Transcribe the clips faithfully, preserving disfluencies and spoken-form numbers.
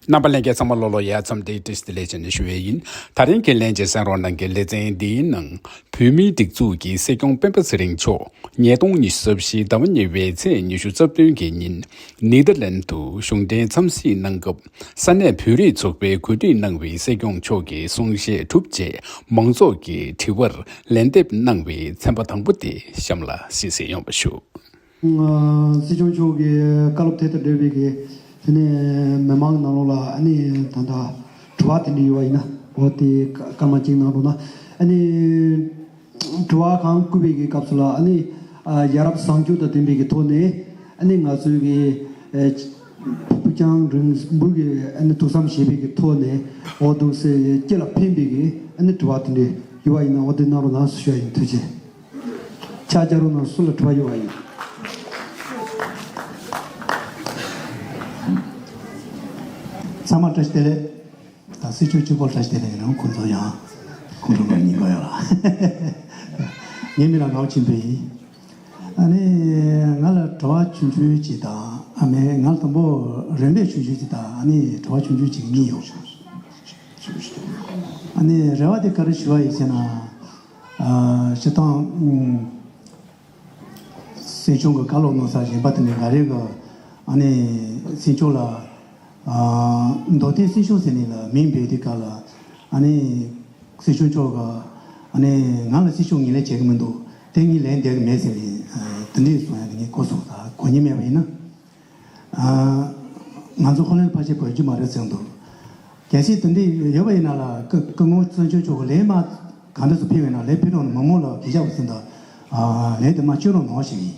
རྣམ་པ་ལྷན་རྒྱས་ཚང་མ་ལོ་ལོ་ཡ་མཚམས་འདིའི་བཀྲ་ཤིས་བདེ་ལེགས་ཞེས་ནས་ཞུ་བའི་ཡིན། ད་རིང་གི་ལན་གྱི་གསན་རོགས་གནང་གི་ལེ་ཚན་འདིའི་ནང་བོད་མིའི་སྒྲིག་འཛུགས་ཀྱི་སྲིད་སྐྱོང་སྤེན་པ་ཚེ་རིང་མཆོག་ཉིས་སྟོང་ཉི་ཤུ་རྩ་བཞི་ཟླ་བ་གཉིས་པའི་ཚེས་ཉི་ཤུ་རྩ་བདུན་གྱི་ཉིན་ནེ་དར་ལན་དུ་གཞུང་འབྲེལ་འཚམས་གཟིགས་གནང་སྐབས། ས་གནས་བོད་རིགས་ཚོགས་པའི་གོ་སྒྲིག་གནང་བའི་སྲིད་སྐྱོང་མཆོག་གི་གསུང་བཤད་གྲུབ་རྗེས་མང་ཚོགས་ཀྱི་དྲི་བར་ལན་འདེབས་གནང་བའི་ཚན་པ་དང་པོ་དེ་གཤམ་ལ་གཟིགས་གཟིགས་ཡོང་བ་ཞུ། སྲིད་སྐྱོང་མཆོག་གི་བཀའ་སློབ་དེ་དང་འབྲེལ་བའི་གི་དེ་ནས་མི་མང་ནང་ལོགས་ལ་ཨ་ནི་ད་ལྟ་དྲི་བ་དེ་འདྲ་ཡོད་པ་ཡིན་ན་འོ་དེ་སྐར་མ་གཅིག་གནང་རོགས་གནང་། ཨ་ནི་དྲི་བ་གང་བསྐུར་བའི་གི་སྐབས་སུ་ལ་ཨ་ནི་ཡ་རབས་བཟང་སྤྱོད་དང་ལྡན་པའི་གི་ཐོག་ནས་ཨ་ནི་ང་ཚོའི་གི་ཕུགས་རྒྱང་རིང་པོ་གི་ཨ་ནི་ཐུགས་བསམ་བཞེས་པའི་གི་ཐོག་ནས་འོ་འདུག་སེ་སྤྱི་ལ་ཕན་པའི་གི་ཨ་ནི་དྲི་བ་དེ་འདྲ་ཡོད་པ་ཡིན་ན་འོ་དེ་གནང་རོགས་གནང་ཞུ་ཡ་ཡིན། ཐུགས་རྗེ་ཆེ། ཕྱག་རྒྱ་རོགས་གནང་། སུ་ལ་དྲི་བ་ཡོད་པ་ཡིན། ཚང་མ་བཀྲ་ཤིས་བདེ་ལེགས། ད་སྲིད་སྐྱོང་གཅིག་པོ་བཀྲ་ཤིས་བདེ་ལེགས་ཡིན་རུང་ཁོང་ཚོ་ཡང་ཁོང་ཁྲོ་མ་ཉིན་གང་ཡོད་ལ། ངའི་མིང་ལ་ངག་ཆེན་པོ་ཡིན། ཨ་ནི་ང་ལ་དྲི་བ་ཆུང་ཆུང་ཅིག་དང་ཨ་མའི་ང་ལ་དང་པོ་རེ་འབོད་ཆུང་ཆུང་ཅིག་དང་ཨ་ནི་དྲི་བ་ཆུང་ཆུང་ཅིག་གཉིས་ཡོད། ཨ་ནི་རེ་བ་དེ་ག་རེ་ཞུ་བ་ཡིན་ཟེར་ན། ཨ་སྤྱིར་བཏང་ཨུམ། སྲིད་སྐྱོང་གི་བཀའ་སློབ་གནང་ས་གཞན་པ་དེ་ནས་ང་རེ་གི་ཨ་ནི་སྲིད་སྐྱོང་ལ་ཨ་མདོ་སྟོད་སྲིད་གཞུང་ཟེར་ནས་ལ་མིང་འབོད་དུས་སྐབས་ལ་ཨ་ནི་སྲིད་སྐྱོང་མཆོག་གི་ཨ་ནི་ང་ལ་སྲིད་སྐྱོང་ངོས་ལེན་བྱེད་ཀྱི་མི་འདུག་དེ་ངས་ལན་འདེབས་ཀྱི་མེད་ཟེར་ནས་ཨ་དེ་འདྲས་གསུང་ཡ་དེ་ངས་གོ་སོང་། ད་གོ་མྱོང་མེད་པ་ཡིན་ན། ཨ་ང་ཚོ་ཧོ་ལན་ཕལ་ཆེར་བོད་བརྒྱུད་མ་རེད་ཟེར་འདུག་གལ་སྲིད་དེ་འདྲ་ཡོད་པ་ཡིན་ན་ལ་སྐུ་སྐུ་ངོ་བཙན་བྱོལ་ཕྱོགས་ལས་མ་ག་འདྲ་སུ་ཕེབས་ཡོད་ན་ལས་ཕེབས་རོགས་མི་མང་ལ་གི་ཞབས་ཟིན་ད་ལས་དེ་མ་བཅོས་རོགས་གནང་ཞིག་ཡིན།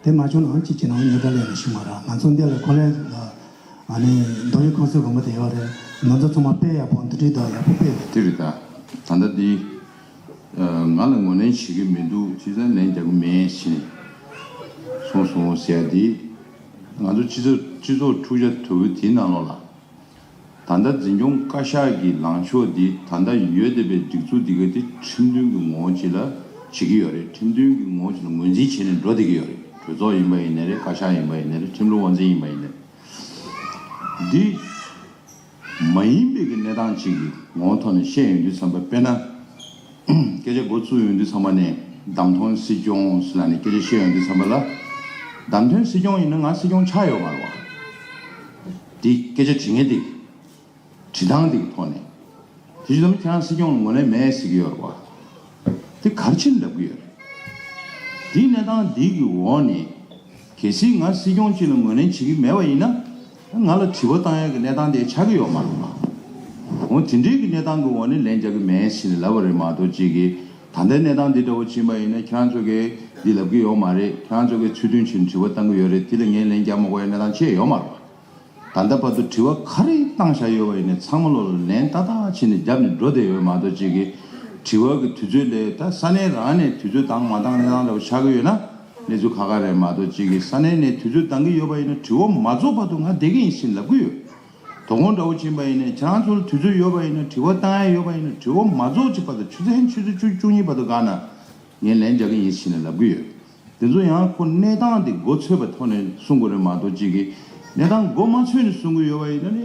དེ་མ་བཅོས་ན་ཅི་བྱེད་ན་ཉོ་གྲྭ་ལས་ནས་ཞུ་མ་ར་ང་ཚོ་འདི་ལ་ཁོ་ལས་ལ་ཨ་ནི་མདོ་དབུས་ཁམས་གསུམ་དགོན་པ་དེ་ཡོད་རེད། ང་ཚོ་ཚང་མ་དཔེ་ཡག་པོ་འདི་འདྲའི་ད་ཡག་པོ་དཔེ་དེ་རེད། ད་ད་ལྟ་འདི་ང་ལ་ངོས་ལེན་བྱེད་ཀྱི་མི་འདུག་ཅི་ཟེར་ལན་རྒྱག་གི་མེད་ཞེས་གསུངས་སོང་ཟེར་ཡ་འདི་ང་ཚོ་སྤྱི་ཚོགས་སྤྱི་ཚོགས་འཁྲུག་ཆ་དོད་པོ་དེའི་ནང་ལོགས་ལ། ད་ལྟ་འཛིན་སྐྱོང་བཀའ་ཤག་གི་ལངས་ཕྱོགས་འདི་ད་ལྟ་ཡོད་བསྡད་པའི་སྒྲིག་འཛུགས་འདི་ག་དེ་ཁྲིམས་མཐུན་གྱི་ངོ་བོ་ཅིག་ལ་བྱེད་ཀྱི་ཡོད་རེད། ཁྲིམས་མཐུན་གྱི་ངོ་བོ་ཅིག་ལ་ངོས་འཛིན་བྱས་ནས་འགྲོ་བསྡད་ཀྱི་ཡོད་རེད། གྲོས་ཚོགས་ཡིན་པ་ཡིན་ནའི་རེད། བཀའ་ཤག་ཡིན་པ་ཡིན་ནའི་རེད། ཁྲིམས་ལུགས་དབང་འཛིན་ཡིན་པ་ཡིན་ནའི་རེད། འདི་མ་ཡིན་པའི་གི་གནས་སྟངས་ཅིག་གི་ངོ་བོ་ཐོག་ནས་བཤད་ཡོང་དུས་ཙམ་པ་དཔེར་ན། སྐད་ཆ་འགོ་བཙུགས་ཡོང་དུས་ཙམ་པ་ནས་བདམས་ཐོན་སྲིད་སྐྱོང་ཟེར་ལབ་ནས་སྐད་ཆ་བཤད་ཡོང་དུས་ཙམ་པ་ལ། བདམས་ཐོན་སྲིད་སྐྱོང་ཡིན་ན་ང་སྲིད་སྐྱོང་ཆགས་ཡོད་མ་རེད་བ། འདི་སྐད་ཆ་དྲི་མཁན་འདི། བྲིས་ཐང་འདི་གི་ཐོག་ནས། དེ་བཞིན་ཁྱེད་རང་སྲིད་སྐྱོང་ལ་ངོས་ལེན་མེད་ཟེར་གྱི་ཡོད་རེད་བ། དེ་ག་རེ་བྱས་ནས་ལབ་གི་ཡོད་རེད། དེའི་གནས་སྟངས་འདི་གི་འོག་ནས། གལ་སྲིད་ང་སྲིད་སྐྱོང་གཅིག་ལ་ངོས་ལེན་བྱེད་ཀྱི་མེད་པ་ཡིན་ན། ང་ལ་དྲི་བ་བཏང་ཡག་གི་གནས་སྟངས་དེ་ཆགས་ཀྱི་ཡོད་མ་རེད་པ། འོ་དེ་འདྲའི་གི་གནས་སྟངས་ཀྱི་འོག་ནས་ལན་རྒྱག་གི་མེད་ཟེར་ནས་ལབ་པ་རེད་མ་གཏོགས་གཅིག་གིས་ད་ལྟའི་གནས་སྟངས་འདི་འདྲ་བོ་ཕྱིན་པ་ཡིན་ན་ཁྱེད་རང་ཚོ་གིས་འདི་ལབ་ཀྱི་ཡོད་མ་རེད། ཁྱེད་རང་ཚོ་གིས་ཚུལ་མཐུན་བྱས་ནས་དྲི་བ་བཏང་གི་ཡོད་རེད། དེ་ལ་ངས་ལན་རྒྱག་མ་དགོས་ཡ་གནས་སྟངས་ཅི་ཡང་ཡོད་མ་རེད་པ། ད་ལྟ་བར་དུ་དྲི་བ་ག་རེ་བཏང་བཞག་ཡོད་པ་ཡིན་ནའི་ཚང་མ་ལོ་ལ་ལན་ཏག་ཏག་བྱས་ནས་རྒྱབ་ནས་འགྲོ་བསྡད་ཡོད་མ་གཏོགས་གཅིག་གིས་དྲི་བ་གི་དུས་ཚོད་ལས་ད་ས་གནས་རང་ནས་དུས་ཚོད་བཏང་མ་བཏང་གནས་སྟངས་འདྲ་བོ་ཆགས་ཀྱི་ཡོད་ན་གནས་ཚུལ་ཁག་ཁག་རེད་མ་གཏོགས་གཅིག་གིས་ས་གནས་ནས་དུས་ཚོད་བཏང་གི་ཡོད་པ་ཡིན་ན་དྲི་བ་མ་རྫོགས་བར་དུ་ང་བསྡད་ཀྱི་ཡིན་ཟེར་ལབ་ཀྱི་ཡོད། དོ་དགོང་འདྲ་བོ་ཕྱིན་པ་ཡིན་ནའི་ཁྱེད་རང་ཚོ་ལ་དུས་ཚོད་ཡོད་པ་ཡིན་ན་དྲི་བ་བཏང་ཡ་ཡོད་པ་ཡིན་ན་དྲི་བ་མ་རྫོགས་ཅིག་བར་དུ་ཆུ་ཚོད་ཆུ་ཚོད་བཅུ་བཅུ་གཉིས་བར་དུ་བཀག་ན་ངས་ལན་རྒྱག་གི་ཡིན་ཟེར་ནས་ལབ་ཀྱི་ཡོད། དེ་ཚོ་ཡང་ཁོ་གནས་སྟངས་དེ་མགོ་ཚོས་པའི་ཐོག་ནས་གསུང་དགོས་རེད་མ་གཏོགས་གཅིག་གིས་གནས་སྟངས་མགོ་མ་ཚོས་ནས་གསུང་གི་ཡོད་པ་ཡིན་ན་ནི་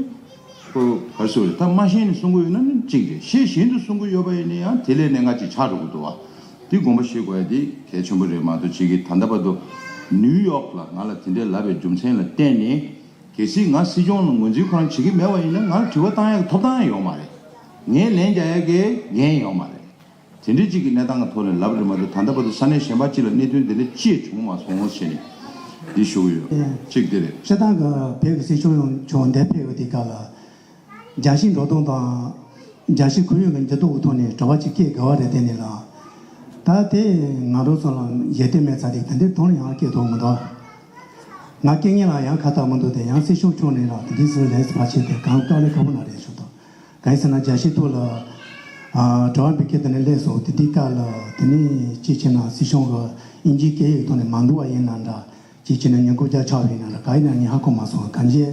ཁོ་ག་རེ་ཟེར་དགོས་རེད། ད་མ་ཤེས་ནས་གསུང་གི་ཡོད་ན་ནི་གཅིག་རེད། ཤེས་བཞིན་དུ་གསུང་གི་ཡོད་པ་ཡིན་ན་ཡང་དེ་ལས་གནད་འགག་ཅིག་ཆགས་འགྲོ་གི་འདུག་བ། དེ་དགོངས་པ་བཞེས་དགོས་ཡ་དེ་གལ་ཆེན་པོ་རེད་མ་གཏོགས་གཅིག་གིས་ད་ལྟ་བར་དུ་ནིའུ་ཡོག་ལ་ང་ལ་དེ་འདྲས་ལབ་པའི་རྒྱུ་མཚན་ལ་བརྟེན་ནས་གལ་སྲིད་ང་སྲིད་སྐྱོང་ལ་ངོས་འཛིན་ཁོ་རང་བྱེད་ཀྱི་མེད་པ་ཡིན་ན་ང་ལ་དྲི་བ་བཏང་ཡ་གི་ཐོབ་ཐང་ཡང་ཡོད་མ་རེད། ངས་ལན་རྒྱག་ཡ་གི་འགན་ཡོད་མ་རེད། དེ་འདྲའི་གཅིག་གི་གནས་སྟངས་ཀྱི་ཐོག་ནས་ལབ་རེད་མ་གཏོགས་ད་ལྟ་བར་དུ་ས་གནས་གཞན་པ་གཅིག་ལ་གནད་དོན་དེ་འདྲ་ཅིག་བྱུང་མ་སོང་ཟེར་ནས་འདི་ཞུ་གི་ཡོད། ཨེ། གཅིག་དེ་རེད། སྤྱིར་བཏང་གི་བོད་ཀྱི་སྲིད་སྐྱོང་མཆོག་འདིར་ཕེབས་ཡོད་དུས་སྐབས་ལ་རྒྱལ་སྤྱིའི་འགྲོ་སྟངས་དང་རྒྱལ་སྤྱིའི་ཁོར་ཡུག་གི་འགྱུར་ལྡོག་གི་ཐོག་ནས་དྲི་བ་ཅིག་བཀོད་དགོས་པ་རེད། དེ་ནི་ལ་ད་དེ་ང་རང་ཚོ་ལ་ཞེ་དྲག་མེད་ཚ་དེ་དེ་འདྲའི་ཐོག་ནས་ཡང་བཀོད་ཐུབ་མི་འདུག་ང་སྐད་ངན་ལ་ཡང་ཁ་བཏགས་མི་འདུག་དེ་ཡང་སྲིད་སྐྱོང་མཆོག་ནས་ལ་དེ་འདྲའི་ཟུར་ལས་སུ་ཕར་ཕྱིན་ཏེ་གང་དཀའ་ལས་ཁག་པོ་ན་རེད་བྱུང་འདུག་གང་ཡིན་ཟེར་ན་རྒྱལ་སྤྱིའི་ཐོག་ལ་ཨ་དྲི་བ་འབུལ་མཁན་དེ་ནས་སླེབས་སོང་། དེ་དུས་སྐབས་ལ་དེ་ནས་ཅི་བྱས་ན་སྲིད་སྐྱོང་གི་དབྱིན་ཇིའི་སྐད་ཡིག་ཐོག་ནས་མ་འདུག་པ་ཡིན་ན་འདྲ། ཅི་བྱས་ན་ཉིན་གུང་རྒྱབ་ཆགས་པ་ཡིན་ན་འདྲ། གང་ཡིན་ན་ངས་ཧ་གོ་མ་སོང་། གང་ཅི་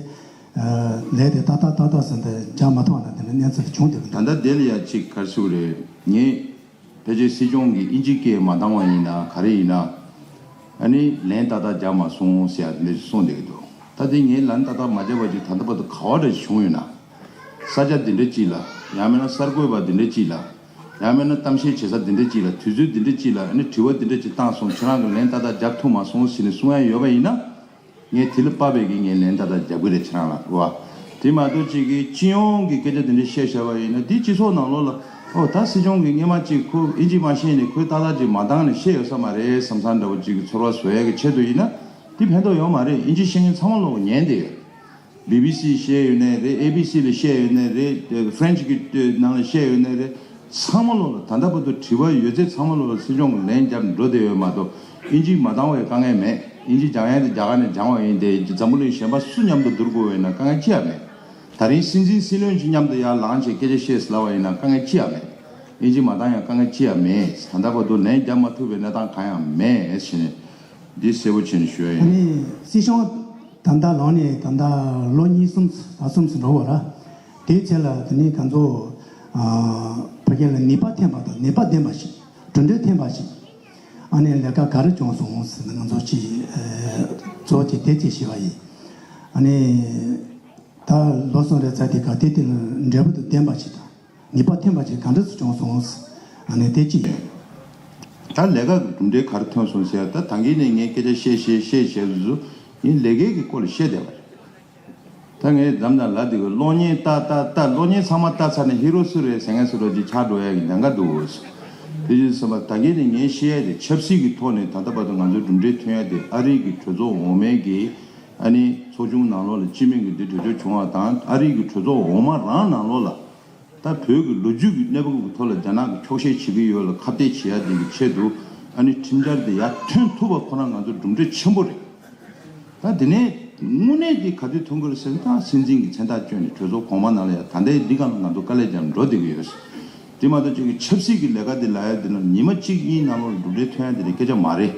ལས་དེ་ཏག་ཏག་ཏག་ཏག་ཟིན་ཏེ་རྒྱག་མ་ཐུབ་པ་ན་དེ་འདྲ་གནས་ཚུལ་བྱུང་བསྡད་པ་ད་ལྟ་དེ་ལ་ཡ་གཅིག་ག་རེ་ཟེར་དགོས་རེད། ངས་ཕལ་ཆེར་སྲིད་སྐྱོང་གིས་དབྱིན་ཇིའི་སྐད་མ་འདང་བ་ཡིན་ན་ག་རེ་ཡིན་ན་ཨ་ནི་ལན་ཏག་ཏག་རྒྱག་མ་སོང་ཟེར་ཡ་དེ་འདྲ་ཞིག་གསུངས་བསྡད་ཀྱི་འདུག་ད་དེ་ངས་ལན་ཏག་ཏག་མ་བརྒྱབ་པ་ཅིག་ད་ལྟ་བར་དུ་ག་བ་འདྲ་ཞིག་བྱུང་ཡོད་ན། ས་ཆ་འདི་འདྲ་ཅིག་ལ། ཡང་མིན་ན་གསར་འགོད་པ་འདི་འདྲ་ཅིག་ལ། ཡང་མིན་ན་གཏམ་བཤད་བྱེད་ས་འདི་འདྲ་ཅིག་ལ། དུས་ཚོད་འདི་འདྲ་ཅིག་ལ། ཨ་ནི་དྲི་བ་འདི་འདྲ་ཅིག་བཏང་སོང་། ཁྱེད་རང་གིས་ལན་ཏག་ཏག་རྒྱབ་ཐུབ་མ་སོང་ཟེར་ནས་གསུང་ཡ་ཡོད་པ་ཡིན་ན། ངས་དེ་ལ་དཔག་པའི་གི་ངས་ལན་ཏག་ཏག་རྒྱབ་གི་རེད་ཁྱེད་རང་ལ་རེད་བ། དེ་མ་གཏོགས་ཅིག་གིས་སྤྱི་ཡོངས་ཀྱི་སྐད་ཆ་འདི་འདྲ་བཤད་བཞག་པ་ཡིན་ན། འདི་སྤྱི་ཚོགས་ནང་ལོགས་ལ་ཨོ་ད་སྲིད་སྐྱོང་གིས་སྔས་མ་ཅིག་ཁོ་ཨིན་ཇི་མ་ཤེས་ནས་ཁོས་ཏག་ཏག་ཅིག་མ་བཏང་ནས་བཤད་ཡོད་ས་མ་རེད་བསམ་ས་འདྲ་བོ་ཅིག་གི་ཚོར་བ་བཟོ་ཡ་གི་ཆེད་དུ་ཡིན་ན། འདི་ཕན་ཐོགས་ཡོད་མ་རེད། ཨིན་ཇི་ཤེས་མཁན་ཚང་མ་ལོག་ཉན་བསྡད་ཡོད། བི་བི་སི་བཤད་ཡོད་ནའི་རེད། ཨེ་བི་སི་ལ་བཤད་ཡོད་ནའི་རེད། ཕ་རན་སི་གི་ནང་ལ་བཤད་ཡོད་ནའི་རེད། ཚང་མ་ལོག་ལ་ད་ལྟ་བར་དུ་དྲི་བ་ཡོད་ཚད་ཚང་མ་ལོག་ལ་སྲིད་སྐྱོང་གི་ལན་རྒྱབ་འགྲོ་བསྡད་ཡོད་མ་གཏོགས། ཨིན་ཇི་མ་བཏང་བའི་དཀའ་ངལ་མེད། ཨིན་ཇི་སྦྱང་ཡ་དེ་རྒྱ་གར་ནས་སྦྱང་བ་ཡིན་ཏེ། འཛམ་བུ་གླིང་གཞན་པ་སུ་མཉམ་དུ་བསྡུར་དགོས་པ་ཡིན་ན་དཀའ་ངལ་ཅི་ཡང་མེད། ད་རིང་སྲིད་འཛིན་སྲིད་བློན་གྱིས་མཉམ་དུ་ཡར་ལངས་བྱས་སྐད་ཆ་བཤད་ཟེར་ལབ་པ་ཡིན་ན་དཀའ་ངལ་ཅི་ཡང་མེད། ཨིན་ཇི་མ་བཏང་ཡང་དཀའ་ངལ་ཅི་ཡང་མེད། ད་ལྟ་བར་དུ་ལན་རྒྱབ་མ་ཐུབ་པའི་གནས་སྟངས་གང་ཡང་མེད་ཟེར་ནས། འདི་གསལ་པོ་བྱས་ནས་ཞུ་ཡ་ཡིན། ཨ་ནི་སྲིད་སྐྱོང་ད་ལྟ་ལངས་ནས་ད་ལྟ་ལོ་གཉིས་གསུམ་ཙམ་ཙམ་ཞིག་འགྲོ་བ་ར། དེའི་ཚེ་ལ་དེ་ནི་གང་ཚོ་ཨ་ཕ་གི་ལ་ནུས་པ་ཐོན་པ་དང་ནུས་པ་ལྡན་པ་ཞིག་གྲུབ་འབྲས་ཐོན་པ་ཞིག་ཨ་ནི་ལས་ཀ་ག་རེ་བྱུང་སོང་ཟེར་ན། ང་ཚོ་ཅིག་ཨ་གཙོ་བོ་དེ་དེ་ཅིག་ཞུ་བ་ཡིན། ཨ་ནི་ད་ལོ་གསུམ་རེ་ཚར་དེ་ག་དེ་དེ་ལ་འབྲས་བུ་དང་ལྡན་པ་ཞིག་དང་། ནུས་པ་ཐོན་པ་ཅིག་ག་འདྲ་སེ་བྱུང་སོང་། ཨ་ནི་དེ་གཅིག་ཡིན། ད་ལས་ཀ་གི་གྲུབ་འབྲས་ག་རེ་ཐོན་སོང་ཟེར་ཡ། ད་ད་གིན་ནས་ངས་སྐད་ཆ་བཤད་བཤད་བཤད་བཤད་དུས་སུ་ངས་ལས་ཀའི་གི་སྐོར་ལ་བཤད་བསྡད་པ་རེད། ད་ངས་འཛམ་དང་ལ་དེ་གི་གློག་བརྙན་ལྟ་ལྟ་ལྟ། གློག་བརྙན་ཚང་མ་ལྟ་ཚར་ནས་ཧི་རོ་སུ་རེད་ཟེར་མཁན་སུ་རོ་ཅིག་ཆགས་འགྲོ་ཡ་གི་ཉེན་ཁ་འདུག་དེ་བཞིན་སོང་བ། ད་གིན་ནས་ངས་བཤད་ཡ་དེ་ཆབ་སྲིད་ཀྱི་ཐོག་ནས་ད་ལྟ་བར་དུ་ང་ཚོའི་གྲུབ་འབྲས་ཐོན་ཡ་དེ། ཨ་རི་གི་གྲོས་ཚོགས་འོག་མའི་གི་ཨ་ནི་ཚོགས་ཆུང་ནང་ལོགས་ལ་སྤྱི་མོས་ཀྱི་འདི་གྲོས་ཆོད་བྱུང་བ་དང་། ཨ་རི་གི་གྲོས་ཚོགས་འོག་མ་རང་ནང་ལོགས་ལ། ད་བོད་ཀྱི་ལོ་རྒྱུས་ཀྱི་གནས་བབ་ཀྱི་ཐོག་ལ་རྒྱ་ནག་གིས་འཁྱོག་བཤད་བྱེད་ཀྱི་ཡོད་ལ་ཁ་གཏད་བྱེད་ཡ་དེ་གི་ཆེད་དུ། ཨ་ནི་ཁྲིམས་འཆར་དེ་ཡར་ཐོན་ཐུབ་པ་ཁོ་རང་ང་ཚོ་གྲུབ་འབྲས་ཆེན་པོ་རེད། ད་དེ་ནས་དངོས་གནས་དེ་ག་དུས་ཐོན་གྱི་རེད་ཟེར་ན། ད་སྲིད་འཛིན་གྱི་མཚན་རྟགས་བསྐྱོན་ནས་གྲོས་ཚོགས་གོང་མ་ནང་ལ་ཡ་ད་ལྟའི་འདི་སྒང་ལ་ང་ཚོ་དཀའ་ལས་རྒྱབ་འགྲོ་བསྡད་ཀྱི་ཡོད། དེ་མ་གཏོགས་ཅིག་གི་ཆབ་སྲིད་ཀྱི་ལས་ཀ་དེ་ལབ་ཡ་དེ་ལ་ཉི་མ་གཅིག་གཉིས་ནང་ལོགས་ལ་གྲུབ་འབྲས་ཐོན་ཡ་དེ་ལ་སྐད་ཆ་མ་རེད།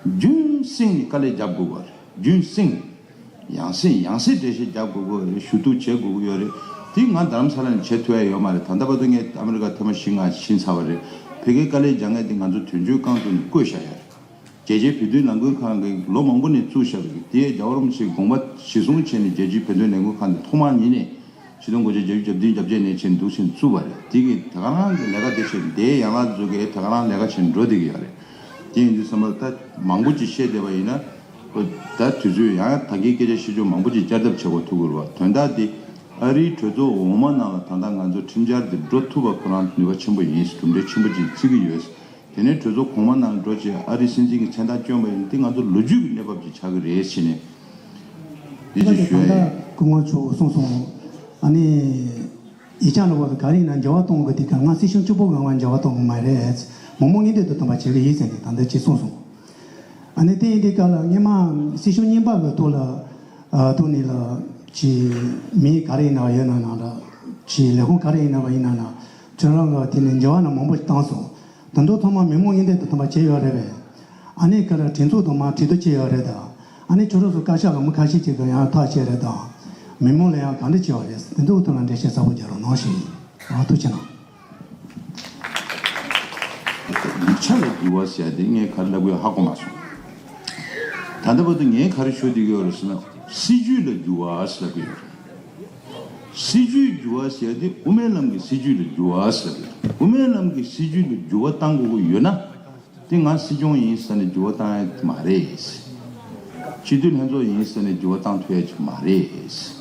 རྒྱུན་བསྲིངས་ནས་དཀའ་ལས་རྒྱབ་དགོས་པ་རེད། རྒྱུན་བསྲིངས། ཡང་སེ་ཡང་སེ་འགྲེལ་བཤད་རྒྱག་དགོས་ཀྱི་ཡོད་རེད། ཞུ་གཏུག་བྱེད་དགོས་ཀྱི་ཡོད་རེད། དེ་ང་རྡ་རམ་ས་ལ་ནས་བྱེད་ཐུབ་ཡ་ཡོད་མ་རེད། ད་ལྟ་བར་དུ་ངས་ཨ་མི་རི་ཀ་ཐེངས་མ་བཞི་ལྔ་ཕྱིན་ཚར་བ་རེད། ཕ་གིའི་དཀའ་ལས་རྒྱག་མཁན་དེ་ང་ཚོ་དོན་གཅོད་རྐང་བཙུགས་ནས་བསྐོས་བཞག་ཡ་རེད། རྒྱལ་སྤྱིའི་བོད་དོན་ལས་འགུལ་ཁང་གིས་ལོ་མང་པོ་ནས་བཙུགས་བཞག་པའི་དེའི་རྒྱལ་བ་རིན་པོ་ཆེའི་དགོངས་པ་གཞི་བཟུང་བྱས་ནས། རྒྱལ་སྤྱིའི་བོད་དོན་ལས་འགུལ་ཁང་དེ་ཐོག་མར་ཉིད་ནས་ཆིག་སྟོང་དགུ་བརྒྱ་བརྒྱད་ཅུ་གྱ་བདུན་གྱ་བརྒྱད་ནས་བྱས་ནས་འདུག་སེ་བཙུགས་པ་རེད། དེ་གིས་དེ་ག་རང་གི་ལས་ཀ་དེ་བྱས། དེའི་ཡན་ལག་ཚོ་གིས་དེ་ག་རང་ལས་ཀ་བྱས་ནས་འགྲོ་བསྡད་ཀྱི་ཡོད་རེད། དེ་ཡིན་དུས་ཙམ་པ་ད་མང་པོ་ཅིག་བཤད་བསྡད་པ་ཡིན་ན། ད་དུས་ཚོད་ཡང་ད་གིན་སྐད་ཆ་བཤད་རྒྱུ་མང་པོ་ཅིག་བསྐྱར་ལྡབ་བྱེད་དགོས་ཐུག་གི་རེད་བ། དོན་དག་དེ་ཨ་རིའི་གྲོས་ཚོགས་འོག་མ་ནང་ལ་ད་ལྟ་ང་ཚོ་ཁྲིམས་འཆར་དེ་འགྲོ་ཐུབ་པ་ཁོ་རང་ནུས་པ་ཆེན་པོ་ཡིན། གྲུབ་འབྲས་ཆེན་པོ་ཅིག་བརྩི་གི་ཡོད། དེ་ནས་གྲོས་ཚོགས་གོང་མ་ནང་འགྲོ་བྱས་ཨ་རིའི་སྲིད་འཛིན་གྱི་མཚན་རྟགས་བསྐྱོན་པ་ཡིན་ན། དེ་ང་ཚོ་ལོ་རྒྱུས་ཀྱི་གནས་བབ་ཅིག་ཆགས་ཀྱི་རེད་ཟེར་ནས། འདི་ཅིག་ཞུ་ཡ་ཡིན། སྐུ་ངོ་མཆོག་གསུངས་སོང་། ཨ་ནི་ཡིག་ཆ་ལ་བ་ག་རེ་ཡིན་ན་འགྱུར་བ་གཏོང་གི། དེ་ག་ང་སྲིད་གཞུང་གཅིག་པོ་གང་ང་འགྱུར་བ་གཏོང་གི་མ་རེད། མི་མང་མངོན་འདོད་དུ་གཏོང་བ་བྱེད་ཀྱི་ཡིན་ཟེར་ནས་ད་ལྟ་ཅིག་གསུངས་སོང་། ཨ་ནི་དེ་ཡིན་དུས་སྐབས་ལ་སྔས་མ་སྲིད་གཞུང་རྙིང་པ་གི་ཐོག་ལ་ཨ་ཐོག་ནས་ལ་ཅིག་མི་ག་རེ་ཡིན་ན་ཡོད་ན་ན་ལ་ཅིག་ལས་ཁུངས་ག་རེ་ཡིན་ན་བ་ཡིན་ན་ན་ཁྱོད་རང་གི་དེ་ནས་འགྱུར་བ་ན་མང་པོ་ཞིག་བཏང་སོང་། དོན་དུ་ཚང་མ་མི་མང་མངོན་འདོད་དུ་གཏོང་བ་བྱས་ཡོད་རེད་པས། ཨ་ནི་ཁ་ལ་གྲོས་ཚོགས་དང་མ་གྲོས་བསྡུར་བྱས་ཡོད་རེད་ད། ཨ་ནི་ཁྱོད་རང་ཚོ་བཀའ་ཤག་ལ་མི་ཁ་ཤས་ཅིག་གིས་ཡང་ཐག་བཅད་རེད་ད། མི་མང་ལ་ཡང་ག་འདྲ་བྱས་པ་རེད། དེ་ཚོའི་ཐོག་ལ་འགྲེལ་བཤད་གསལ་པོ་རྒྱག་རོགས་གནང་ཞེས། ཨ་ཐུགས་རྗེ་གནང་། ཡིག་ཆ་ལ་འགྱུར་བ་ཟེར་ཡ་དེ་ངས་ག་རེ་ལབ་དགོས་ཧ་གོ་མ་སོང་། ད་ལྟ་བར་དུ་ངས་ག་རེ་ཤོད་བསྡད་ཀྱི་ཡོད་རེད་ཟེར་ན། སྲིད་ཇུས་ལ་འགྱུར་བ་ཟེར་ལབ་ཀྱི་ཡོད་རེད། སྲིད་ཇུས་འགྱུར་བ་ཟེར་ཡ་དེ་དབུ་མའི་ལམ་གྱི་སྲིད་ཇུས་ལ་འགྱུར་བ་ཟེར་ལབ་ཀྱི་ཡོད་རེད། དབུ་མའི་ལམ་གྱི་སྲིད་ཇུས་ལ་འགྱུར་བ་གཏང་དགོས་ཀྱི་ཡོད་ན། དེ་ང་སྲིད་སྐྱོང་ཡིན་ཟེར་ནས་འགྱུར་བ་བཏང་ཡ་མ་རེད། སྤྱི་འཐུས་ལྷན་ཚོགས་ཡིན་ཟེར་ནས་འགྱུར་བ་བཏང་ཐུབ་ཡ་ཅིག་མ་རེད།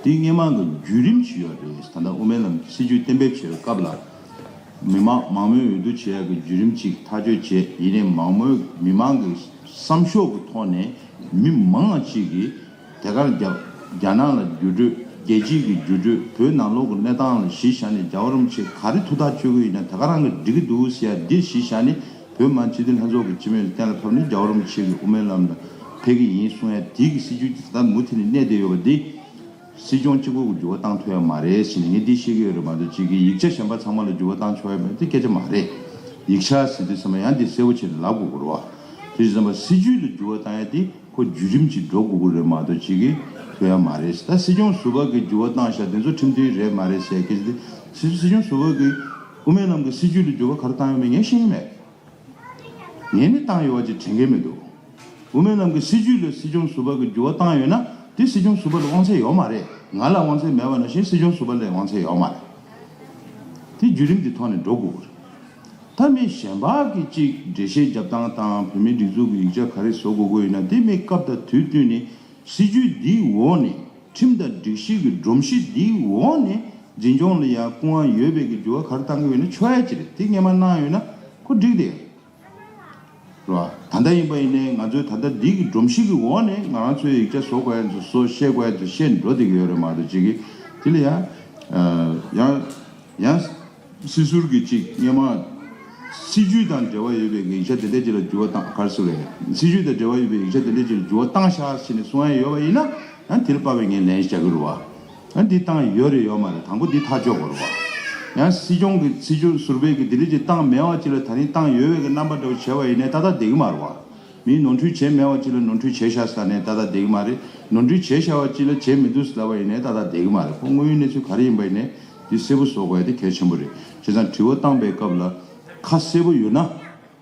དེ་སྔས་མ་གི་བརྒྱུད་རིམ་ཞིག་ཡོད་རེད། ད་ལྟ་དབུ་མའི་ལམ་གྱི་སྲིད་ཇུས་གཏན་འབེབས་བྱེད་པའི་སྐབས་ལ། མི་མང་མང་མོས་འོས་བསྡུ་བྱེད་ཡ་གི་བརྒྱུད་རིམ་གཅིག་ཐག་གཅོད་བྱས། ཡིན་ནའི་མང་མོས་མི་མང་གི་བསམ་ཤོག་གི་ཐོག་ནས་མི་མང་ང་གཅིག་གིས། དེ་གར་རྒྱ་རྒྱ་ནག་ལ་འགྱུར་འགྲོས། རྒྱལ་སྤྱིའི་གི་འགྱུར་འགྲོས། བོད་ནང་ལོགས་ཀྱི་གནས་སྟངས་ལ་གཞི་བཞག་ནས་རྒྱལ་བ་རིན་པོ་ཆེ་ག་རེ་ཐུགས་ཐག་གཅོད་ཀྱི་ཡིན་ན་དེ་ག་རང་གིས་འགྲིག་གི་འདུག་ཟེར་ཡ་འདི་གཞི་བཞག་ནས། བོད་མི་མང་སྤྱི་འཐུས་ལྷན་ཚོགས་ཀྱི་སྤྱི་མོས་ལ་གཏན་ལ་ཕབ་ནས་རྒྱལ་བ་རིན་པོ་ཆེ་གི་དབུ་མའི་ལམ་ལ་ཕེབས་ཀྱི་ཡིན་གསུང་ཡ་འདི་གི་སྲིད་ཇུས་འདི་ད་ལྟ་མུ་མཐུད་ནས་གནས་བསྡད་ཡོད་པ་འདི། སྲིད་སྐྱོང་གཅིག་པོ་གི་འགྱུར་བ་བཏང་ཐུབ་ཡ་མ་རེད་ཟེར་ནས་ངས་འདི་བཤད་ཀྱི་ཡོད་རེད་མ་གཏོགས། གཅིག་གིས་ཡིག་ཆ་གཞན་པ་ཚང་མ་ལ་འགྱུར་བ་བཏང་ཆོག་ཡ་མེད། འདི་སྐད་ཆ་མ་རེད། ཡིག་ཆ་ཟེར་དུས་ཙམ་པ་ཡང་འདི་གསལ་པོ་བྱས་ནས་ལབ་དགོས་ཀྱི་རེད་བ། དེ་བཞིན་པ་སྲིད་ཇུས་ལ་འགྱུར་བ་བཏང་ཡ་དེ་ཁོ་བརྒྱུད་རིམ་གྱིས་འགྲོ་དགོས་ཀྱི་རེད་མ་གཏོགས་གཅིག་གིས་ཐུབ་ཡ་མ་རེད། ད་སྲིད་སྐྱོང་ཟུར་པ་གིས་འགྱུར་བ་བཏང་ཤག་དེ་ཚོ་ཁྲིམས་མཐུན་རེད་མ་རེད་ཟེར་ཡ་སྐད་ཆ་དེ། སྲིད་སྲིད་སྐྱོང་ཟུར་པ་གིས་དབུ་མའི་ལམ་གྱི་སྲིད་ཇུས་ལ་འགྱུར་བ་ག་རེ་བཏང་ཡོད་མེད་ངས་ཤེས་ཀྱི་མེད། ངས་ནི་བཏང་ཡོད་པ་ཅིག་དྲན་གྱི་མི་འདུག་དབུ་མའི་ལམ་གྱི་སྲིད་ཇུས་ལ་སྲིད་སྐྱོང་ཟུར་པ་གིས་འགྱུར་བ་བཏང་ཡོད་ན། དེ་སྲིད་སྐྱོང་ཟུར་པ་ལ་དབང་ཚད་ཡོད་མ་རེད། ང་ལ་དབང་ཚད་མེད་པ་ནང་བཞིན་སྲིད་སྐྱོང་ཟུར་པ་ལ་དབང་ཚད་ཡོད་མ་རེད། དེ་བརྒྱུད་རིམ་འདི་ཐོག་ནས་འགྲོ་དགོས་རེད། ད་མི་གཞན་པ་གིས་ཅིག་འགྲེལ་བཤད་རྒྱབ་སྟངས་དང་བོད་མིའི་སྒྲིག་འཛུགས་ཀྱི་ཡིག་ཆ་ག་རེ་བཟོ་དགོས་ཀྱི་ཡོད་ན། དེ་མི་སྐབས་དང་དུས་བསྟུན་ནས་སྲིད་ཇུས་འདིའི་འོག་ནས། ཁྲིམས་དང་སྒྲིག་གཞི་གི་སྒྲོམ་གཞི་འདིའི་འོག་ནས་འཛིན་སྐྱོང་ལ་ཡང་སྐུ་དབང་ཡོད་པའི་གི་འགྱུར་བ་ག་རེ་བཏང་གི་ཡོད་ན་ཆོག་ཡ་ཅིག་རེད། དེ་སྔོན་མ་གནང་ཡོད་ན་ཁོ་འགྲིག་དེ་རེད་བ། ད་ལྟ་ཡིན་པ་ཡིན་ནའི་ང་ཚོས་ད་ལྟ་འདི་གི་སྒྲོམ་གཞི་གི་འོག་ནས་ང་རང་ཚོའི་ཡིག་ཆ་བཟོ་དགོས་ཡ་ཚོ་བཟོ། བཤད་དགོས་ཡ་ཚོ་བཤད་འགྲོ་བསྡད་ཀྱི་ཡོད་རེད་མ་གཏོགས། ཅིག་གི་དེ་ལ་ཡང་ཡང་ཡང་སྲིད་ཟུར་གྱི་ཅིག་སྔོན་མ་སྲིད་ཇུས་དང་འབྲེལ་བ་ཡོད་པའི་ཡིག་ཆ་དེ་འདྲ་ཅིག་ལ་འགྱུར་བ་བཏང་། ག་རེ་ཟེར་རེད། སྲིད་ཇུས་དང་འབྲེལ་བ་ཡོད་པའི་ཡིག་ཆ་དེ་འདྲ་ཅིག་ལ་འགྱུར་བ་བཏང་ཤག་ཟེར་ནས་གསུང་ཡ་ཡོད་པ་ཡིན་ན། ཡང་དེ་ལ་དཔག་པའི་ངས་ལན་བརྒྱབ་ཀྱི་རེད་བ། ཡང་འདི་བཏང་ཡོད་རེད་ཡོད་མ་རེད། དང་པོ་འདི་ཐག་གཅོད་དགོས་རེད་བ། ཡང་སྲིད་སྐྱོང་གི་སྲིད་སྐྱོང་ཟུར་པའི་གི་དེ་འདྲ་ཅིག་བཏང་མེད་པ་ཅིག་ལ་ད་རིང་བཏང་ཡོད་པའི་གི་རྣམ་པ་འདྲ་བོ་བྱས་པ་ཡིན་ནའི་ཏག་ཏག་བསྡད་ཀྱི་མ་རེད་བ། མིས་ནོར་འཁྲུལ་བྱས་མེད་པ་ཅིག་ལ་ནོར་འཁྲུལ་བྱས་ཤག་ཟེར་ནས་ཏག་ཏག་བསྡད་ཀྱི་མ་རེད། ནོར་འཁྲུལ་བྱས་ཤག་པ་ཅིག་ལ་བྱས་མི་འདུག་ལབ་པ་ཡིན་ནའི་ཏག་ཏག་བསྡད་ཀྱི་མ་རེད། ཁོ་དངོས་ཡོད་གནས་ཚུལ་ག་རེ་ཡིན་པ་ཡིན་ནའི་འདི་གསལ་པོ་བཟོ་དགོས་ཡ་དེ་གལ་ཆེན་པོ་རེད། བྱས་ཙང་དྲི་བ་བཏང་པའི་སྐབས་ལ་ཁ་གསལ་པོ་ཡོད་ན།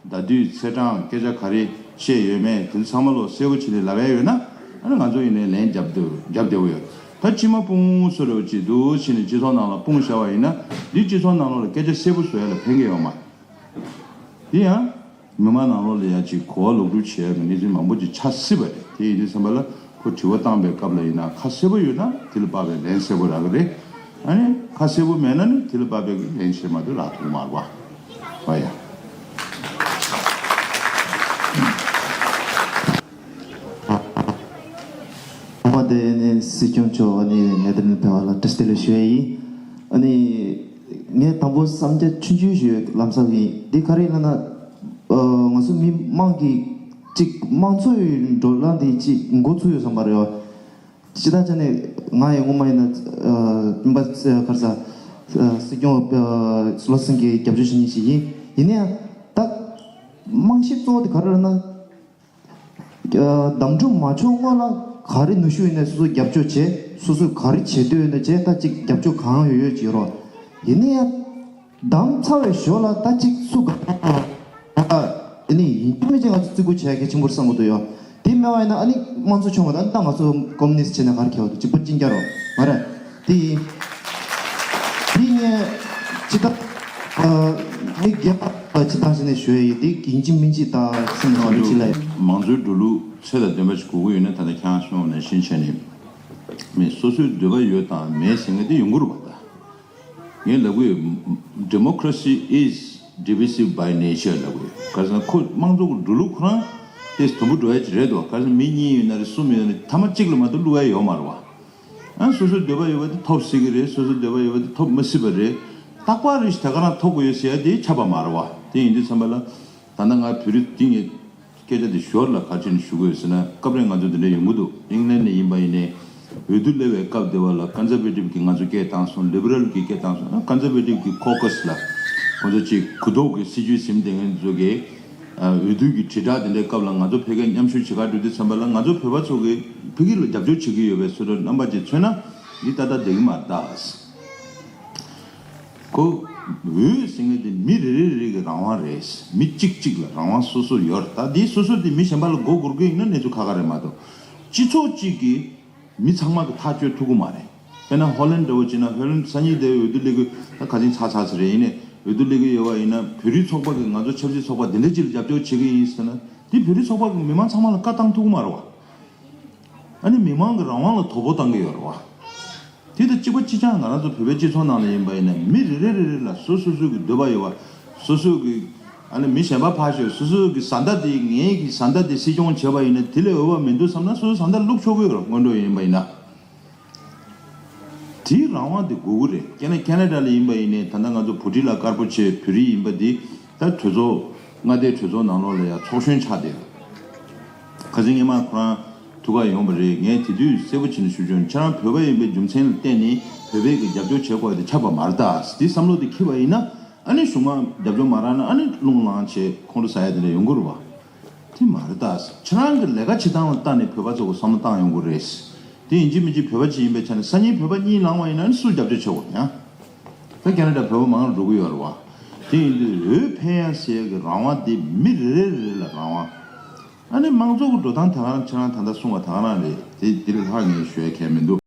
ཟླ་དུས་ཚེས་གྲངས་སྐད་ཆ་ག་རེ་བཤད་ཡོད་མེད་དེ་ཚང་མ་ལོ་གསལ་པོ་བྱས་ནས་ལབ་ཡ་ཡོད་ན། ཨ་ནི་ང་ཚོ་ཡིན་ནའི་ལན་རྒྱབ་བདེ་རྒྱབ་བདེ་པོ་ཡོད། ད་སྤྱི་མ་སྤུངས་བཟོ་འདྲ་བོ་ཅིག་འདུག་བྱས་ནས་སྤྱི་ཚོགས་ནང་ལ་སྤུངས་བཞག་པ་ཡིན་ན། འདི་སྤྱི་ཚོགས་ནང་ལོགས་ལ་སྐད་ཆ་གསལ་པོ་བཟོ་ཡ་ལ་ཕན་གྱི་ཡོད་མ་རེད། དེ་ཡང་མི་མང་ནང་ལོགས་ལ་ཡང་ཅིག་གོ་བ་ལོག་སྒྲུབ་བྱེད་ཡ་གི་གནས་ཚུལ་མང་པོ་ཅིག་ཆགས་སྲིད་པ་རེད། དེ་ཡིན་དུས་ཙམ་པ་ལ་ཁོ་དྲི་བ་བཏང་པའི་སྐབས་ལ་ཡིན་ན་ཁ་གསལ་པོ་ཡོད་ན་དེ་ལ་དཔག་པའི་ལན་གསལ་པོ་རག་གི་རེད། ཨ་ནི་ཁ་གསལ་པོ་མེད་ན་ནི་དེ་ལ་དཔག་པའི་ལན་བཤད་མ་ཐུབ་རག་ཐུབ་མ་རེད་བ། བ་ཡ། ཐོག་མ་དེ་ནི་སྲིད་སྐྱོང་མཆོག་ཨ་ནི་ནེ་དར་ལེན་ཕེབས་པ་ལ་བཀྲ་ཤིས་བདེ་ལེགས་ཞུ་ཡ་ཡིན། ཨ་ནི་ངས་དང་པོ་བསམ་འཆར་ཆུང་ཆུང་ཞིག་ལམ་སང་ཡིན། འདི་ག་རེ་ལབ་ན། ཨ། ང་ཚོ་མི་མང་གི་ཅིག་དམངས་གཙོའི་འགྲོ་ལམ་འདི་ཅིག་འགོ་ཚུགས་ཡོད་བསམ་པ་རེད་བ། སྤྱིར་བཏང་ཆ་ནས་ང་ཡི་ངོ་མ་ཡིན་ན། ཨ། སྤེན་པ་ཚེ་ག་རེ་ཟ། ཨ། སྲིད་སྐྱོང་། ཨ། བློ་སེང་གི་རྒྱབ་སྐྱོར་བྱེད་མཁན་ཞིག་ཡིན། ཡིན་ན་ཡང་ད་རྨང་གཞི་གཙོ་བོ་དེ་ག་རེ་རེད་ན། ཨ། བདམས་ཐོན་མ་བྱུང་སྔོན་ལ་ག་རེ་ནུས་ཤུགས་ཡོད་ན་སོ་སོ་རྒྱབ་སྐྱོར་བྱས། སོ་སོས་ག་རེ་བྱེད་འདོད་ཡོད་ན་བྱས། ད་ཅིག་རྒྱབ་སྐྱོར་གང་ཡོད་ཡོད་ཅིག་ཡོད་རོགས། ཡིན་ན་ཡང་བདམས་ཚར་བའི་ཞོར་ལ་ད་ཅིག་སུ་ག་ཨ་ནི་ཡིན་གཅིག་མིན་གཅིག་ང་ཚོ་བརྩི་བཀུར་བྱེད་ཡ་གལ་ཆེན་པོ་རེད་བསམ་གྱི་འདུག་ཡ། དེ་མེད་པ་ཡིན་ན་ཨ་ནི་དམངས་གཙོ་བྱུང་བ་དང་ད་ང་ཚོ་ཀོ་མུ་ནི་སི་བྱས་ན་ག་རེ་ཁེལ་བ་འདུག་གཅིག་པ་གཅིག་རྐྱང་རོ། མ་རེད། དེ་ཡིན། དེ་ངས་སྤྱི་བཏང་། ཨ། མི་སྒེར་པ་སྤྱི་བཏང་བྱས་ནས་ཞུ་ཡ་ཡིན། དེ་ཡིན་གཅིག་མིན་གཅིག་ད་སེམས་ནང་ལ་ཅི་ལ་ཡ། མང་གཙོའི་འགྲོ་ལུགས་ཚད་དང་ལྡན་པ་ཞིག་དགོས་ཀྱི་ཡོད་ན། ད་ལྟ་ཁྱེད་རང་གསུངས་པ་ནང་བཞིན་བྱས་ནས་མི་སོ་སོའི་འདོད་པ་ཡོད་དང་མེད་ཟེར་མཁན་དེ་ཡོང་གི་རེད་པ། ད་ངས་ལབ་གི་ཡོད། Democracy is divisive by nature ལབ་གི་ཡོད། ག་རེ་ཟེར་ན་ཁོ་དམངས་གཙོ་གི་འགྲོ་ལུགས་ཁོ་རང་དེ་དུམ་བུ་འགྲོ་ཡ་ཅིག་རེད་དོ། ག་རེ་ཟེར་ན་མི་གཉིས་ཡོད་ན་རེད། གསུམ་ཡོད་ན་རེད། ཐ་མ་གཅིག་ལ་མ་གཏོགས་བླུག་ཡ་ཡོད་མ་རེད་པ། ཨ། སོ་སོའི་འདོད་པ་ཡོད་པ་དེ་ཐོབ་སྲིད་ཀྱི་རེད། སོ་སོའི་འདོད་པ་ཡོད་པ་དེ་ཐོབ་མི་སྲིད་པ་རེད། རྟག་པར་རེ་ཞིག་དེ་ག་རང་ཐོབ་དགོས་ཡོད་ཟེར་ཡ་དེ་ཁྱབ་པ་མ་རེད་པ། དེ་ཡིན་དུས་ཙམ་པ་ལ་ད་ལྟ་ང་བོད་རིགས་དེ་ངས་སྐད་ཆ་དེ་ཞོར་ལ་ག་རེ་བྱས་ནས་ཞུ་དགོས་ཡོད་ཟེར་ན། སྐབས་རེ་ང་ཚོ་འདི་འདྲ་ཡོང་གི་འདུག་ཨིང་ལན་ནས་ཡིན་པ་ཡིན་ནའི་འོས་བསྡུ་སླེབས་པའི་སྐབས་དེ་བ་ལ་ཀོན་ཟར་ཝེ་ཊིབ་ཀྱིས་ང་ཚོ་སྐད་བཏང་སོང་། ལི་བྷི་རལ་གྱིས་སྐད་བཏང་སོང་། ཨ། ཀོན་ཟར་ཝེ་ཊིབ་ཀྱི་ཁོ་ཁ་སི་ལ་ཁོང་ཚོ་ཅིག་གུ་དོག་གི་སྲིད་ཇུས་ཟིན་བསྡད་མཁན་ཚོ་གིས། ཨ། འོས་བསྡུ་གི་དྲིལ་བསྒྲགས་དེ་འདྲའི་སྐབས་ལ་ང་ཚོ་ཕ་གིར་མཉམ་ཞུགས་བྱེད་གར་འགྲོ་དུས་ཙམ་པ་ལ་ང་ཚོ་བོད་པ་ཚོ་གིས་ཕ་གི་ལ་རྒྱབ་སྐྱོར་བྱེད་ཀྱི་ཡོད་པའི་བཟོ་འདྲ་རྣམ་པ་ཅིག་མཚོན་ན་འདི་ཏག་ཏག་བསྡད་ཀྱི་མ་རེད་ད། ཁོ་འོས་ཟེར་མཁན་དེ་མི་རེ་རེ་རེ་གི་རང་དབང་རེད། མི་གཅིག་གཅིག་ལ་རང་དབང་སོ་སོ་ཡོད་རེད། ད་འདི་སོ་སོ་དེ་མི་གཞན་པ་ལ་མགོ་སྒུར་གི་ཡིན་ན་གནས་ཚུལ་ཁག་ཁག་རེད་མ་གཏོགས། སྤྱི་ཚོགས་གཅིག་གི་མི་ཚང་མ་གི་ཐག་གཅོད་ཐུབ་ཀྱི་མ་རེད། དཔེར་ན་ཧོ་ལན་འདྲ་བོ་བྱས་ན། ཧོ་ལན་སང་ཉིན་དེ་འོས་བསྡུ་སླེབས་གི། ད་ག་ཚོད་ཚར་ཚར་ཚར་རེད། ཡིན་ནའི་འོས་བསྡུ་སླེབས་གི་ཡོད་པ་ཡིན་ན། བོད་རིགས་ཚོགས་པ་གི་ང་ཚོ་ཆབ་སྲིད་ཚོགས་པ་འདི་འདྲ་ཅིག་ལ་རྒྱབ་སྐྱོར་བྱེད་གི་ཡིན་ཟེར་ན། དེ་བོད་རིགས་ཚོགས་པ་གི་མི་མང་ཚང་མ་ལ་བཀའ་བཏང་ཐུབ་ཀྱི་མ་རེད་བ། ཨ་ནི་མི་མང་གི་རང་དབང་ལ་དོ་ཕོག་བཏང་གི་ཡོད་རེད་བ། དེ་དང་གཅིག་པ་གཅིག་རྐྱང་ང་རང་ཚོ་བོད་པའི་སྤྱི་ཚོགས་ནང་ལ་ཡིན་པ་ཡིན་ན། མི་རེ་རེ་རེ་རེ་ལ་སོ་སོ་སོ་གི་འདོད་པ་ཡོད་པ། སོ་སོ་གི། ཨ་ནི་མི་གཞན་པ་ཕར་ཞོག་སོ་སོ་གི་བཟའ་ཟླ་དེ། ངའི་གི་བཟའ་ཟླ་དེ་སྲིད་སྐྱོང་བྱས་པ་ཡིན་ན་དེ་ལས་འོས་པ་མི་འདུག་བསམ་ན་སོ་སོའི་བཟའ་ཟླ་བླུག་ཆོག་གི་ཡོད་རེད། སྔོན་འགྲོ་ཡིན་པ་ཡིན་ན། དེའི་རང་དབང་དེ་དགོས་ཀྱི་རེད། ཁྱེད་ན་ཁེ་ན་ཌ་ལ་ཡིན་པ་ཡིན་ནའི། ད་ལྟ་ང་ཚོ་བྷུ་ཊི་ལ་དཀར་པོ་ཆེ་བོད་རིགས་ཡིན་པ་འདི་ད་གྲོས་ཚོགས། མངའ་སྡེའི་གྲོས་ཚོགས་ནང་ལོགས་ལ་ཡང་ཚོགས་གཞོན་ཆགས་བསྡད་ཡོད། ཁ་སང་སྔོན་མ་ཁོ་རང་ཐུག་ག་ཡོང་བ་རེད། ངས་དེ་དུས་གསལ་པོ་བྱས་ནས་ཞུ་རྒྱུ། ཁྱེད་རང་བོད་པ་ཡིན་པའི་རྒྱུ་མཚན་ལ་བརྟེན་ནས་བོད་པའི་གི་རྒྱབ་སྐྱོར་བྱེད་དགོས་དེ་ཆགས་པ་མ་རེད་ད། དེ་བསམ་བློ་དེ་འཁྱེར་བ་ཡིན་ན། ཨ་ནི་གཞུག་མ་རྒྱབ་སྐྱོར་མ་རག་ན་ཨ་ནི་རླུང་ལངས་བྱས་ཁོང་ཁྲོ་ཟ་ཡ་དེ་འདྲ་ཡོང་གི་རེད་བ། དེ་མ་རེད་ད། ཁྱེད་རང་གི་ལས་ཀ་བྱེད་སྟངས་ལ་བལྟས་ནས་བོད་པ་ཚོ་གི་བསམ་བློ་བཏང་ཡོང་གི་རེད། དེ་ཡིན་གཅིག་མིན་གཅིག་བོད་པ་ཅིག་ཡིན་པའི་ཆ་ནས་སང་ཉིན་བོད་པ་གཉིས་ལངས་པ་ཡིན་ན་ཨ་ནི་སུ་རྒྱབ་སྐྱོར་བྱེད་དགོས་ཡང་། ད་ཁེ་ན་ཌ་བོད་པ་མང་རུ་འགྲོ་གི་ཡོད་རེད་བ། དེ་ཡིན་དུས་འོས་འཕེན་ཡ་ཟེར་ཡ་གི་རང་དབང་དེ་མི་རེ་རེ་རེ་ལ་རང་དབང་། ཨ་ནི་དམངས་གཙོ་གི་འགྲོ་སྟངས་ད་ག་རང་ཁྱེད་རང་ད་ལྟ་གསུངས་པ་ད་ག་རང་རེད། དེ་འདིར་ལྷག་ངས་ཞུ་ཡ་གལ་མི་འདུག